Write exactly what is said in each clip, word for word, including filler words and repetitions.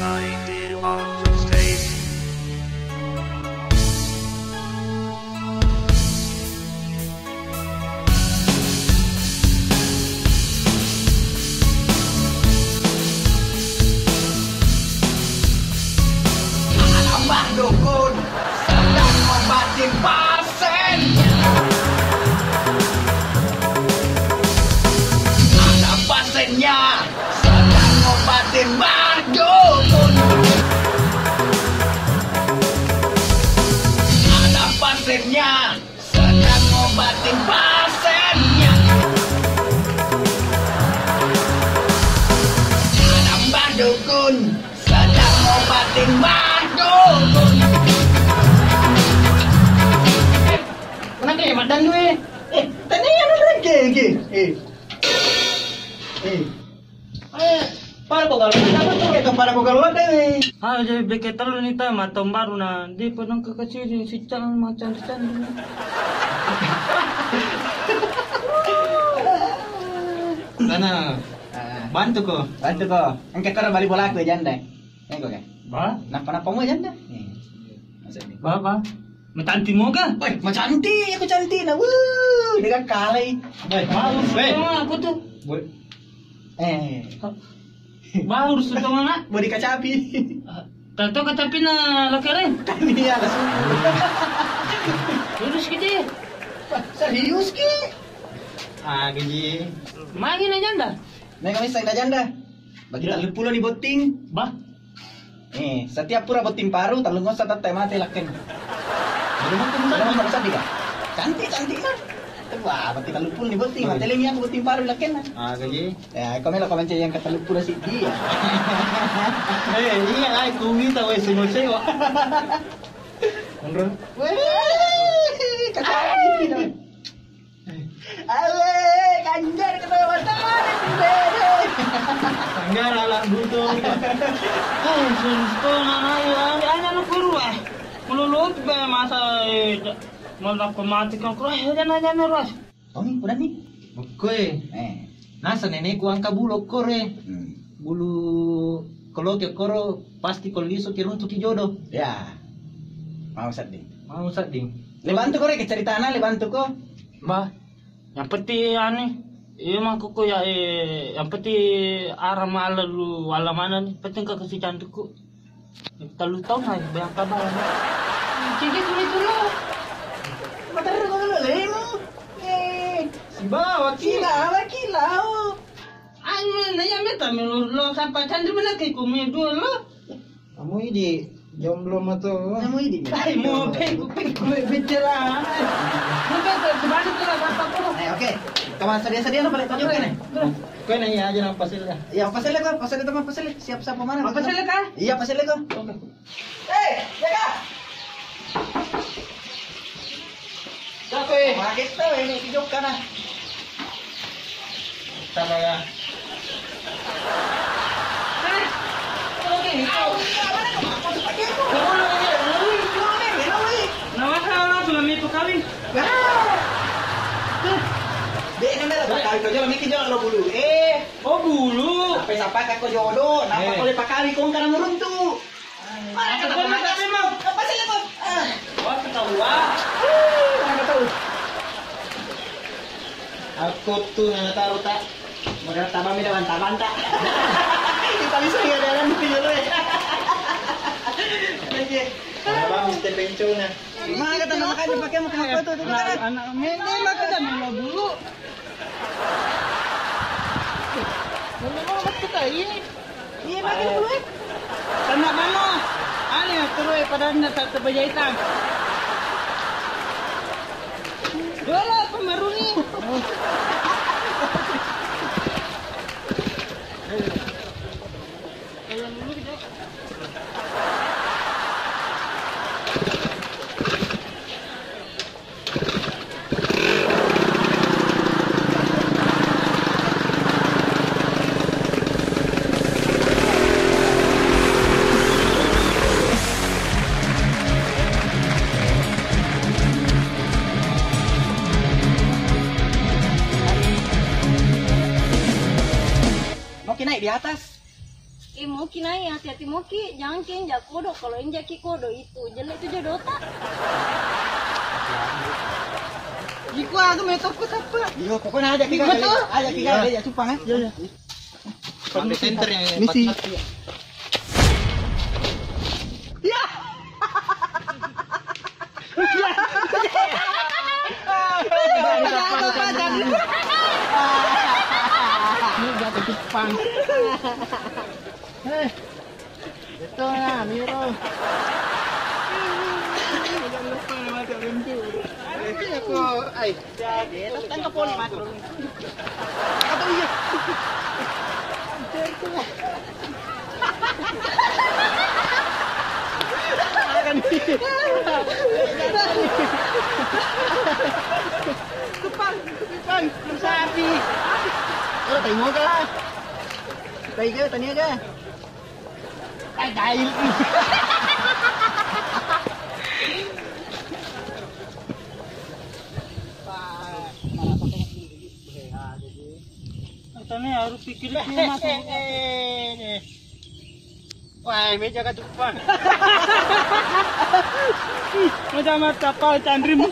Anak Mbah Dukun sedang ngobatin pasien. Ada pasiennya sedang ngobatin Mbah Dukun. Ada pasiennya sedang ngobatin pasiennya. Ada Mbah Dukun sedang ngobatin Mbah Dukun. Eh, kenapa ya, Madang gue? Eh, tadi yang ada lagi, eh. Eh. Eh, pada kau galau, kenapa tuh? Eh, pada kau galau, eh. Ah, jadi beke telu nih, ta, matang baru, nah. Dia pernah ke kecil, dia sicang, macam-macam. Sana, bantu ko. Bantu ko. Engka kau bali bola aku ya, janda. Eko ke? Ba? Napa-napa mu janda? Nih. Maksudnya. Ba, ba. Macanti moga? Woi, macanti, aku cantik nah. Wuh, dengan kalai. Woi, bagus. Woi. Sama aku tuh. Woi. Eh. Bagus tuh, mana? Mau dikacapi. Tato kacapi na lo keren. Kan iya langsung. Lurus gitu ya. Serius ki? Ah, gaji. Mangi na janda? Nah, kami saya janda. Bagi telu pulo ni botting. Bah. Eh, setiap pura botting paru, tellung ossa tette mate lakken. Jadi mau kumpul lagi, bisa tiga. Cantik, cantik lah. Wah, bagi telu pulo ni botting, mate lagi aku botting paru lakken. Ah, gaji. Ya, kau melo kau mencari yang ke telu pulo sih dia. Eh, iya, ai, kumi tahu semua sewa. Menurut? Weh, kacau. Ale, ganjar ketawa matane, bere. Ganjar ala buto. Eh, sun, sun, ayo, ayo, ayo, ayo, kuru, eh. Melulu, be, masa, eh, mau aku mati, kan, kuru, eh, jangan, jangan, Ros. Toni, udah nih. Oke. Eh. Nasa nenekku angka bulu kore. Hmm. Bulu koloke koro pasti ko lisu ki runtuki jodoh. Ya. Mau sedding. Mau sedding. Le bantu ko rek ceritana, le bantu ko. Bah, yang penting anu, iya mangko ko ya, eh, yang penting ara mala lu wala mana nih, penting ka kasi cantikku. Telu tahun aja bayang kabar. Cici tuli tulu. Materru ko dulu lemu. Eh, sibawa ki. Sibawa ki lau. Anu, na iya meta melu lo sampai candi mana ke kumi dulu. Kamu idi jomblo mato. Kamu idi. Ai, mau pe, pe, pe, bicara. Mau pe, pe, sebalik tu lah, apa tu? Eh, oke. Kamu sedia-sedia lah balik. Oke, nih. Oke, nih, iya aja nang pasir ya. Iya, pasir lah, kok. Pasir itu mah pasir. Siap, siap mana? Apa pasir, kah? Iya, pasir lah, kok. Oke. Eh, jaga. Siapa, eh? Pakai tahu ini kijok kana. Sabar ya. Eh, oke, ini. Au, mana kau? Kau pakai itu. Kau boleh, boleh, boleh, boleh, boleh. Nah, masalah tuh, kami itu kawin. Ah. Tuh. Dek, ini dah, kawin kau jual, mikir jual lo bulu. Eh. Oh, bulu. Sampai-sampai kau jodoh, kenapa kau lepak kawin, kau kan nurun tuh. Mana kata mau? Apa sih, Bang? Ah. Wah, ketawa. Mana ketawa? Aku tuh nggak tahu, tak. Modal tabang beda banta-banta. Kita bisa ya, dalam video lo ya. Lagi. Mana, Bang, mesti pencul, nah. Mana kata nama kan dipakai mau kenapa tuh, tuh, tuh, kan? Anak, anak, ini, ini mah kata nama bulu. Mana mau kita ini? Iya, pakai dulu, eh. Kena mana? Ane, terus, eh, pada anda tak terbajaitang. Dua lah, pemaruni. Mau ki naik di atas? Eh, moki nai, hati-hati moki, jangan ki injak kodok. Kalau injak ki kodok itu, jelek itu jodohta. Iko aku metokku tapa. Iya, pokoknya aja kita. Betul. Aja kita, aja, aja, cupang, eh. Iya, iya. Sampai center yang misi. Ya. Ini jatuh cupang. Eh, betul ya, Miro. Jangan lupa mati rindu. Ini aku, ai. Tangkap poli mati dulu. Apa iya? Kupang, kupang, sapi. Ora tai moga. Tai ga, tania ga. Tai gail. Katanya harus pikir cuma tuh. Wah, meja ka cupang. Meja mata apa canrim.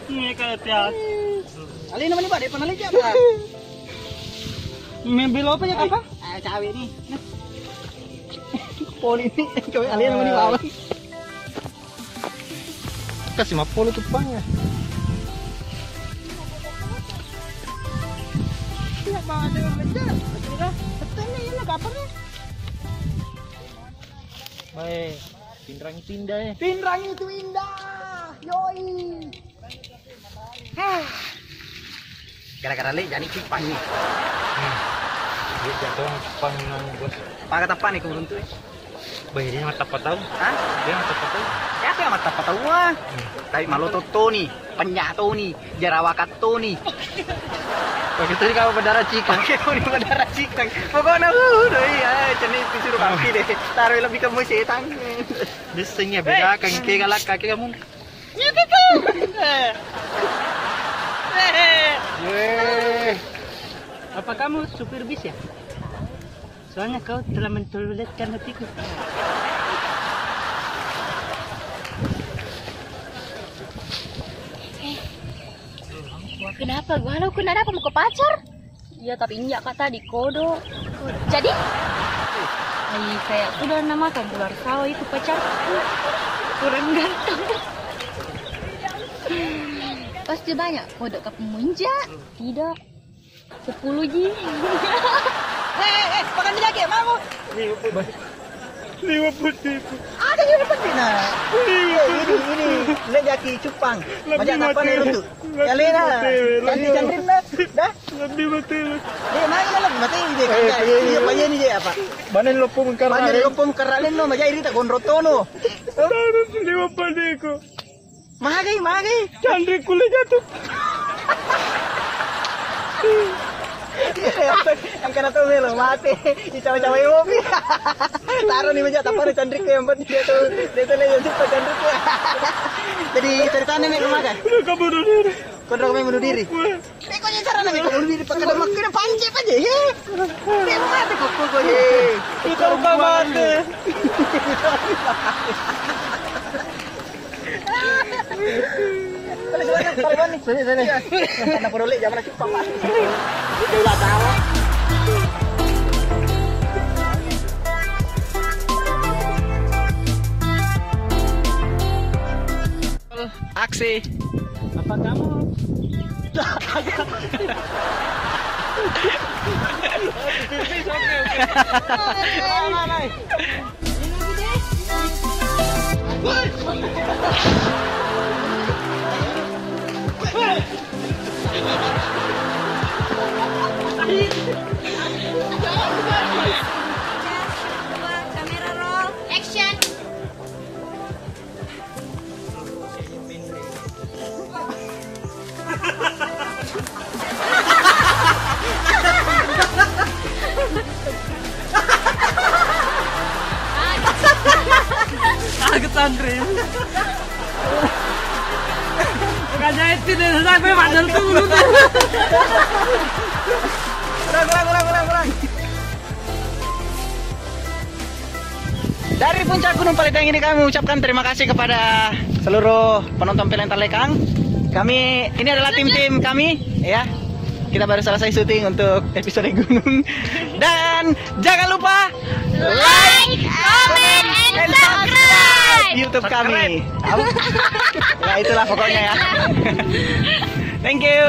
Ini kayak tias. Kali ini mani pada pernah lihat apa? Mobil apa ya, apa? Ah, cawe nih. Poli ini, cawe alien mani bawang. Kasih mappolo tuppangnya. Tidak mau ada yang betul. Betul lah. Betul nih, ini kapan nih? Baik, pinrangi pindah, eh. Pinrangi itu indah. Yoi. Hah. Gara-gara le jadi cupang nih. Hmm. Dia jatuh cupang nang, Bos. Pakai tappani ku runtu, eh. Bah, dia mata apa tahu? Hah? Dia mata apa tahu? Siapa yang mata apa tahu, ah? Hmm. Tapi maloto toni, penyak toni, jarawakat toni. Pakai toni kalau berdarah cikang. Pakai toni berdarah cikang. Pokoknya, uh, doi, ah, ceni itu suruh kaki deh. Taruh lebih ke musik tang. Biasanya beda kan, kayak galak kaki kamu. Itu tuh. Eh. Eh. Weh. Apa kamu supir bis ya? Soalnya kau telah mentoiletkan hatiku. Eh, kenapa gua lo kenapa mau ke pacar? Iya, tapi injak kata di kodo. Jadi? Ai, kayak sudah namakan ular sawah itu pacarku. Kurang ganteng. Pasti banyak kodok kamu injak. Tidak. Sepuluh ji. Eh, eh, eh, makan lagi, mau? Lima puluh ribu. Ada lima puluh ribu. Nah. Lima puluh ribu. Eh, ini, ini, le jaki cupang. Lebih macam apa mati. Nih, untuk? Ya, lena. Lebih mati. Cantik, cantik, nah. Dah. Lebih mati. Dia mana lebih mati, dia kan. Eh, iya, iya, iya. Iya, apa? Banen lopong kerra. Banen lopong kerra, leno, maja ini tak gondrong tono. Lima puluh ribu. Magai, magai. Canrikku le jatuh. Yang kena tuh melo mate. Dicawa-cawa mobil. Taruh nih meja tapar canrikku yang buat dia tuh. Dia tuh le jatuh canrikku. Jadi ceritanya melo magai. Udah kabur dulu. Kau udah bunuh diri. Beko je carana, beko. Lu di pakai masker, panci aja, he. Beko mati kok, kok, kok, he. Kita lupa mati. Sini, sini. Karena peroleh zaman cupang, Pak. Dia udah tahu. Aksi. Apa kamu? Kamera roll, action. Kaget Andre. Makanya itu deh, sampai padahal tuh mulut. Kurang, kurang, kurang, kurang, kurang. Dari Puncak Gunung Paletengi ini kami ucapkan terima kasih kepada seluruh penonton film Talekang. Kami ini adalah tim-tim kami, ya. Kita baru selesai syuting untuk episode gunung. Dan jangan lupa like, comment, and subscribe YouTube kami. Apa? Ya, itulah pokoknya, ya. Thank you.